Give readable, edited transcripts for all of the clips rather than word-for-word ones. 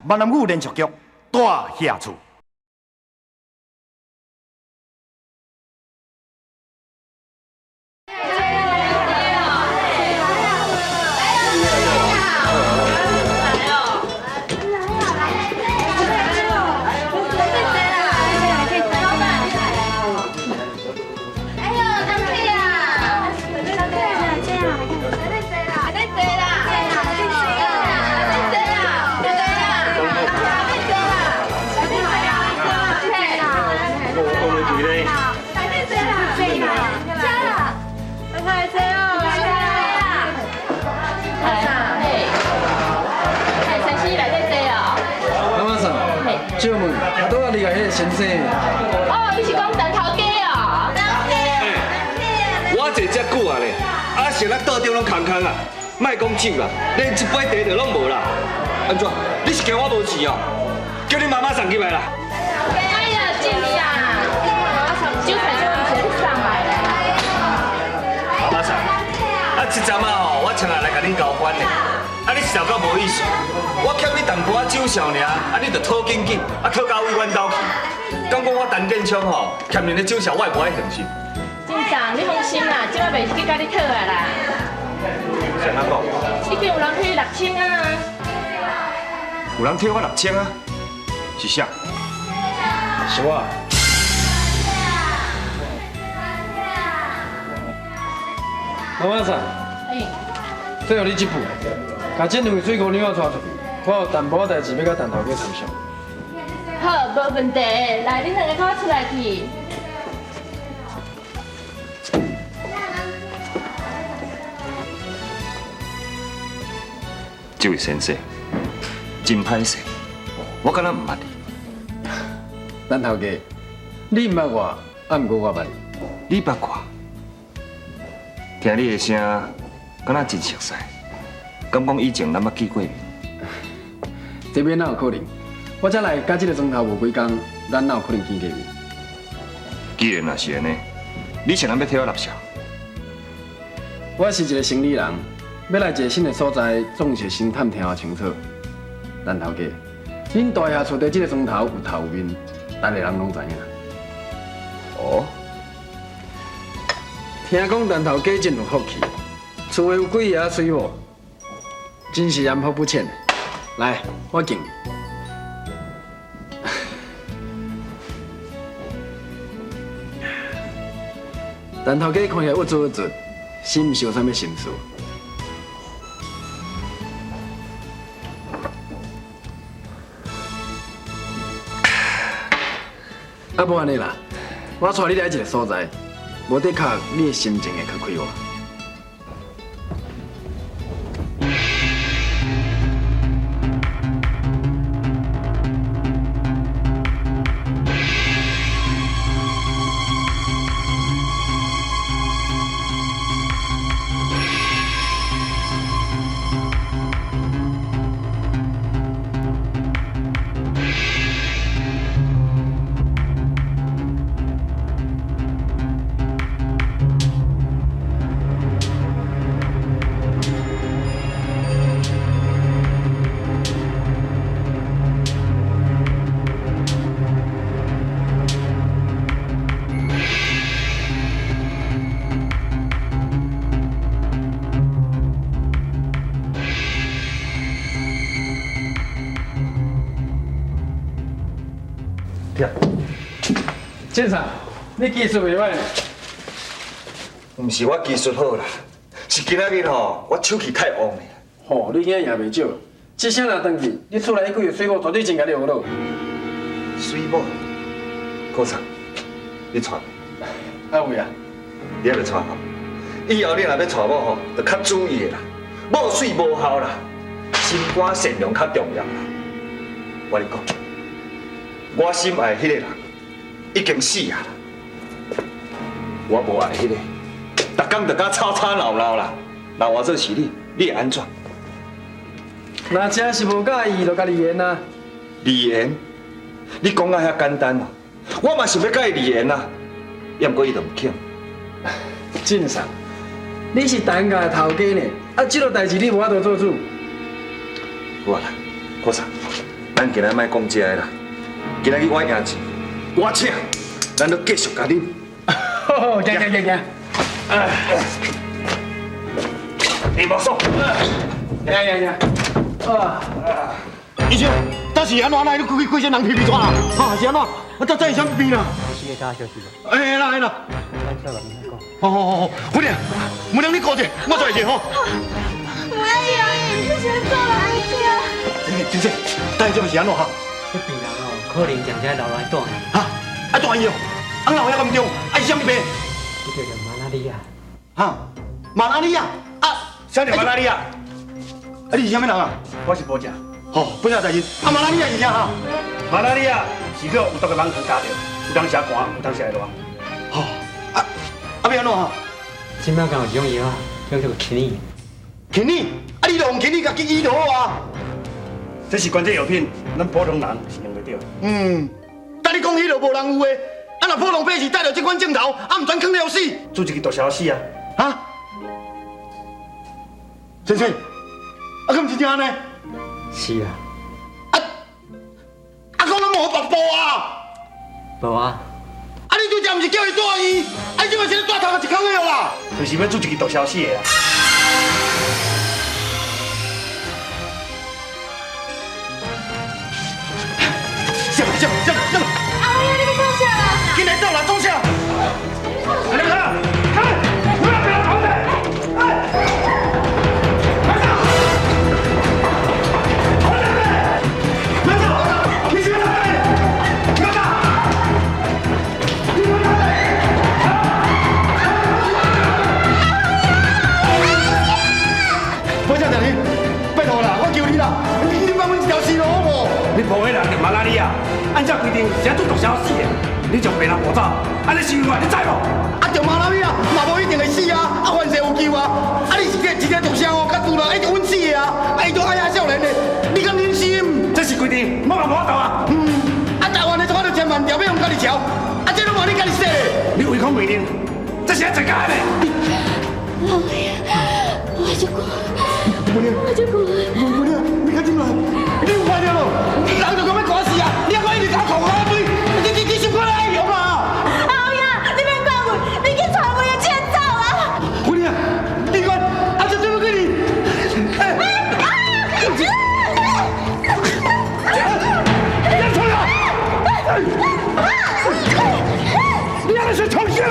闽南语连续剧《大侠厝》。借问，拄仔你共彼个先生？哦，你是讲陈头家哦？我坐遮久啊咧，啊是咱桌顶拢空空啊，莫讲酒啦，连一杯茶就拢无啦。按怎？你是惊我无钱哦？叫你妈妈送入来啦。哎呀，静啊，酒菜这毋是你送来的。妈嫂，啊这阵仔吼，我请来来共恁交关的。啊，你是够无意思，我欠你淡薄仔酒数尔，啊，你就讨紧紧，啊，讨到位阮兜去。敢讲我陈建昌吼，欠恁的酒数，我会无爱还是？金长，你放心啦，这摆袂是去共你讨啊啦。是按怎讲？已经有人替你6000啊。有人替我六千啊？是啥？是我。妈妈桑，哎，这予你这副。共这两位水姑娘仔带出去，我有淡薄仔代志欲佮陈头家参详。好，无问题。来，恁两个跟我出来去。这位先生，真歹势，我敢若毋捌你。陈头家，你毋捌我，啊，毋过我捌你。你捌我？听你的声，敢若真熟似。敢讲以前咱捌见过面？这边哪有可能？我才来佮这个庄头无几工，咱哪有可能见过面？既然若是按呢，你是按怎欲替我纳数？我是一个生理人，欲来一个新的所在，总是先探听清楚。陈头家，恁大侠厝伫这个庄头有头有面，逐个人拢知影。哦，听讲陈头家真有福气，厝内有几个仔水某。真是艳福不浅。来，我敬你。陈头家看起来郁卒郁卒，是毋是有啥物心事？啊，无按呢啦，我带你来一个所在，无的确你的心情会较快活。先生，你技术袂䆀。毋是我技术好啦，是今仔日吼，我手气太旺了。吼，你今仔赢袂少，这声若转去，你厝内彼几个水某绝对真共你呵咾。水某，高三，你娶？啊有啊。你还袂娶吼？以后你若欲娶某吼，就较注意啦，某媠无效啦，心肝善良较重要啦。我跟你讲，我心爱彼个人已经死啊，我无爱彼个，逐工就佮吵吵闹闹啦。若换做是你，你会按怎？若真是无佮意，就共离缘啊。离缘？你讲甲遐简单哦，我嘛想欲佮伊离缘啊，也毋过伊就毋肯。正常，你是陈家的头家呢，啊，这个代志你无法度做主。好啊啦，郭生，咱今仔莫講這个啦，今仔日我贏錢，我請，咱都繼續共啉。好，行行行行。你無爽。行行行。啊！醫生，當時按怎來？你規規身人皮皮抓啦？哈，是按怎？我這這是啥物病啦？是會打消息無？會啦會啦。咱出來面講。好好好好，姑娘，姑娘你顧者，我出來者吼。唔愛啊！你是按怎啦？先生，等下這是按怎哈？這病人哦，可能踮遮留來住。哈？啊，住院哦？啊，老遐嚴重？啊，是啥物病？伊叫做馬拉利亞。哈？馬拉利亞？啊？啥叫馬拉利亞？啊，你是啥物人啊？我是保正。吼，保正大人，啊，馬拉利亞是啥哈？馬拉利亞是叫有毒的蠓蟲咬著，有當時寒，有當時會熱。吼，啊啊，欲按怎哈？這擺敢有一種藥叫做輕尼。輕尼？啊，你就用輕尼共伊醫就好啊。這是關節藥品，咱普通人是用袂著。嗯，但你講彼落無人有的，啊若普通百姓帶著這款症頭，啊毋知囥了死。注一支毒梟死啊！哈？先生，啊，敢真正按呢？是啊。啊啊，講攏無別步啊？無啊。啊，你拄才毋是叫伊住院？啊，你這擺是咧帶頭殼一空的啦？就是欲注一支毒梟死的啦。啥啥啥啥？阿妹，你欲創啥啦？緊來走啦，創啥？你看，看，不要俾人跑的！哎，慢走，慢走，你是哪位？慢走，你哪位？保正大人，拜託啦，我求你啦，你放阮一條生路好無？你抱彼人著馬拉利亞，按照規定是愛注毒梟死的，你將病人抱走，按呢是違法，你知無？啊，著馬拉利亞嘛無一定會死啊，啊，凡事有救啊，啊，你是一個毒梟哦，較自然一定穩死的啊，啊，伊都愛遐少年的，你敢忍心？這是規定，我嘛無法度啊。嗯，啊，台灣的怎就千萬條欲用家己撨，啊，這攏嘛你家己說的。你違抗命令，這是愛坐監的。老爺，我就過，姑娘，我就過。姑娘，你較進來，你有看著無？人就講欲寒死啊，你還閣一直共我狂追，你心肝愛用啊！阿爺，你免管阮，你去帶阮的錢走啊！姑娘，你講，啊，這怎麼可能？哎！你出來！你還是重新啊！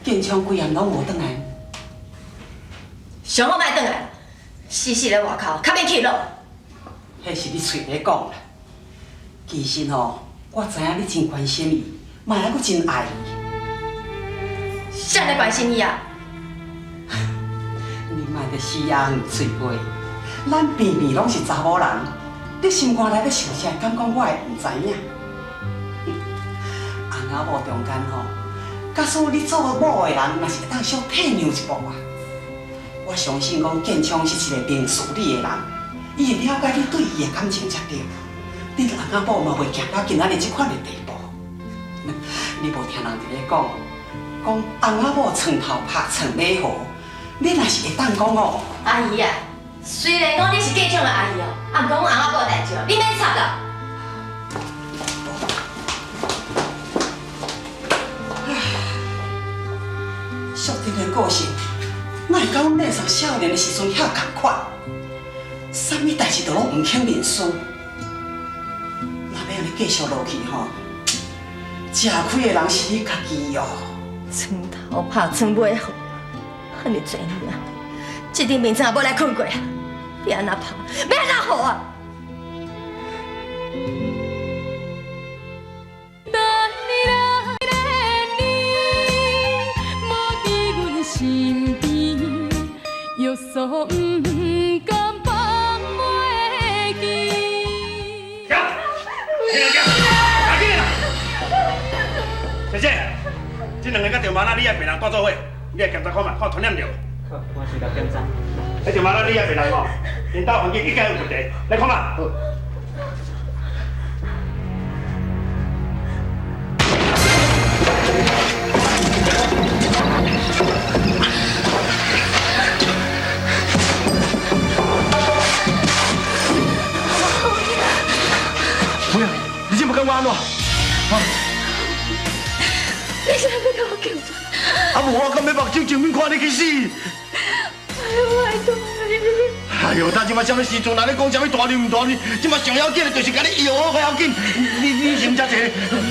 建昌幾暗攏無轉來，上好莫轉來，死死咧外口，較免去落。彼是你喙咧講啦。其實吼，我知影你真關心伊，嘛猶閣真愛伊。誰咧關心伊啊？你莫閣死鴨魚喙皮，咱平平攏是查某人，你心肝內咧想啥，敢講我會毋知影？翁仔某中間吼，假使你做某的人，若是會當小退讓一步啊，我相信講建昌是一個明事理的人，伊會了解你對伊的感情才對。恁翁仔某嘛袂行到今仔日這款的地步。你無聽人佇咧講，講翁仔某床頭拍床尾和，你若是會當講哦。阿姨啊，雖然講你是建昌的阿姨哦，啊，毋過阮翁仔某的代誌哦，你免插啦。淑珍的個性，哪會佮阮妹嫂少年的時陣遐仝款？啥物代誌都攏毋肯認輸。若欲按呢繼續落去吼，吃虧的人是你家己哦。床頭拍床尾和，遐爾濟年啊，這頂眠床也無來睏過啊，欲按怎拍，欲按怎和啊？身邊，約束毋甘放袂記。行，起來行，趕緊啦！小姐，這兩個佮著馬拉利亞病人蹛做伙，你來檢查看覓，看傳染著無？好，我先來檢查。彼著馬拉利亞病人吼，𪜶兜環境應該有問題，來看覓。姑娘，你這麼感覺按怎？你啥欲共我求？啊，無我敢欲目睭正面看你去死！哎呦，拜託你！哎呦，他這馬啥物時陣，若咧講啥物大義毋大義，這馬上要緊的就是共你搖好較要緊。你先遮坐，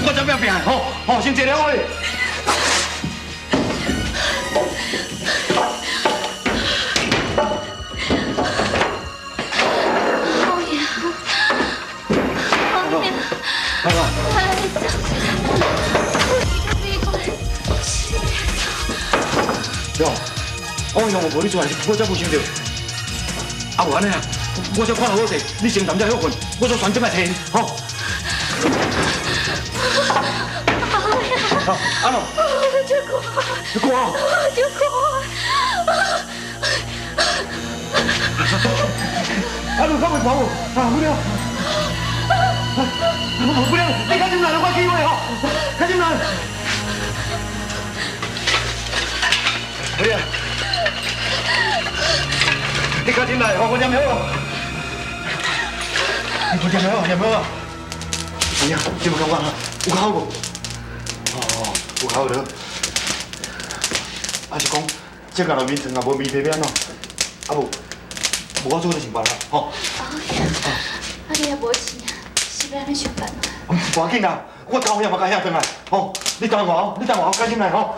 我才拼拼，吼吼，先坐了好。好呀，好呀，爸爸。哟，我用无你出来，我才无想到。啊，无按呢啦，我才看好势，你先踮遮歇睏，我煞旋转来提你，吼。好，阿诺。足寒。你寒？足寒。阿诺，敢袂寒无？啊，姑娘。姑娘，你较入来，我机会吼，较入来。姑娘，你较进来，我念好。我念好，念好。姑娘，你有感觉有较好无？哦，有较好了。啊是讲，这个眠床也无眠被欲按怎？啊无，无我做咧想办法，吼。啊你也无钱啊，是欲按怎想办法？无要紧啦，我头兄嘛共遐转来，吼，你等我，你等我，赶紧来吼。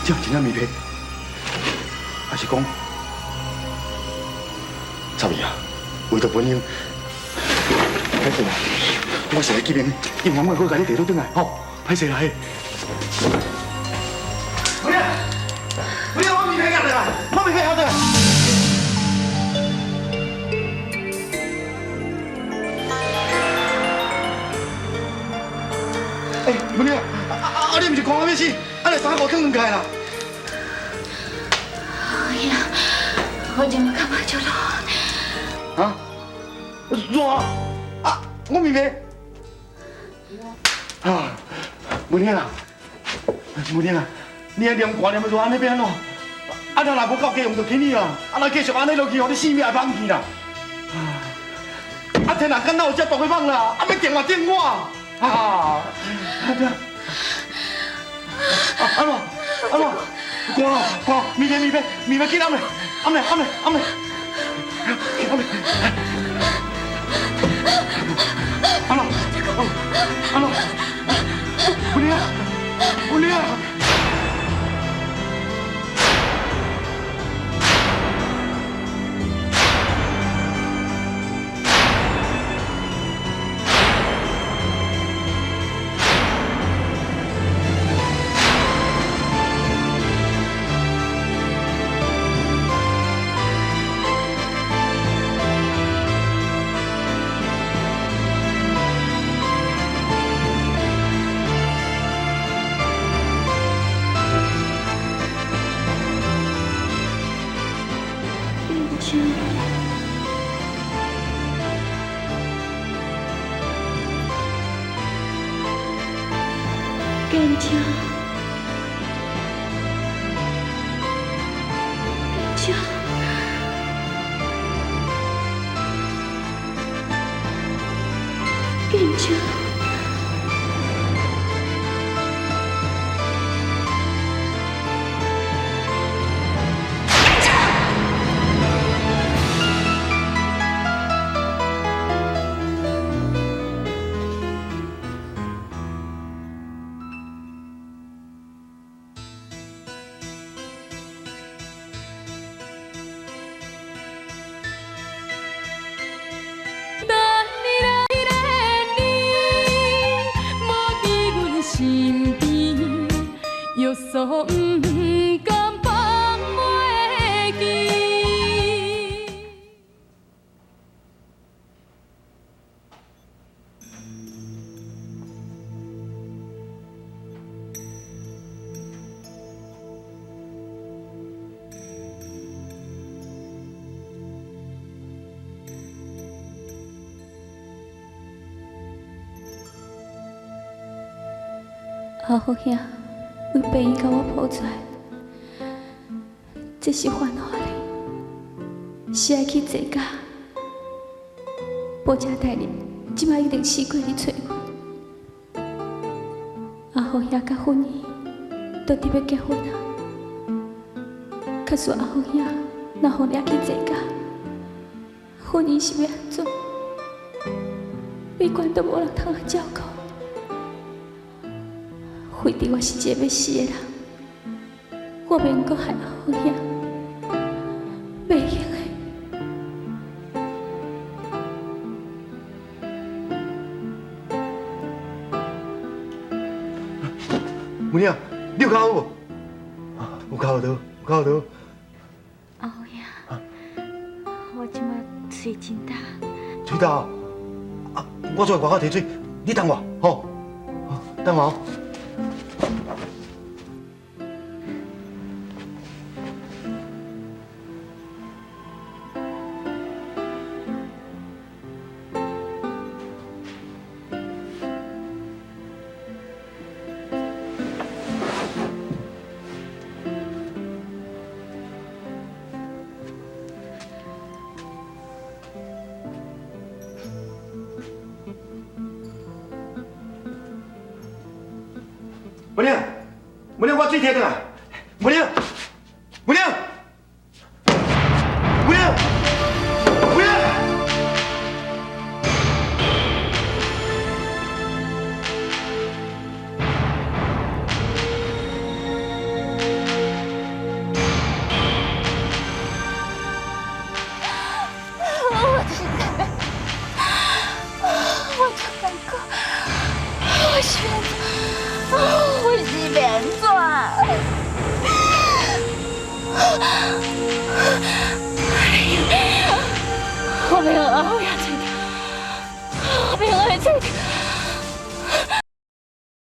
这真正棉被，还是讲，插伊啊？为着本英，歹势啦，我是来见面，见完我阁共你提倒转来，吼，歹势啦嘿。姑娘，姑娘，我棉被拿转来，我棉被拿转来。哎，姑娘，啊你毋是寒到欲死，啊你衫裤脱两开啦？哎呀，我这马感觉足热。啊？热啊！我棉被。啊，文兄啊，文兄啊，你遐念寒念热按呢欲按怎？啊，咱若无够家用就起你啊！啊，若继续按呢落去，予你性命会放弃啦！啊，天啊，敢若有遮大个梦啦！啊，欲电话电我啊！啊，对啊。啊，按怎？按怎？寒寒，棉被棉被棉被紧掩咧，掩咧掩咧掩咧，掩咧。按怎？按怎？姑娘，姑娘。坚强，坚强，坚强。身边，约束毋甘放袂记。阿福兄为病院共我抱出来，这是犯法的，是爱去坐监。无这大人，这摆一定死过咧揣阮。阿福兄佮芬姨都伫欲结婚啊，假使阿福兄若予掠去坐监，芬姨是欲按怎？美馆都无人通来照顾。非得我是一个欲死的人，我袂用阁害阿福兄，袂用的。文娘，你有较好无？有较好倒，有较好倒。阿福兄，我这摆喙真焦。喙焦？啊，我出去外口提水，你等我，吼，等我。文亮，文亮，我水提转来。文亮，文亮，文亮，文亮。我就是知影，我足艰苦，我是欲按怎？我是欲按怎？我袂用阿虎爷揣著，我袂用予伊揣著。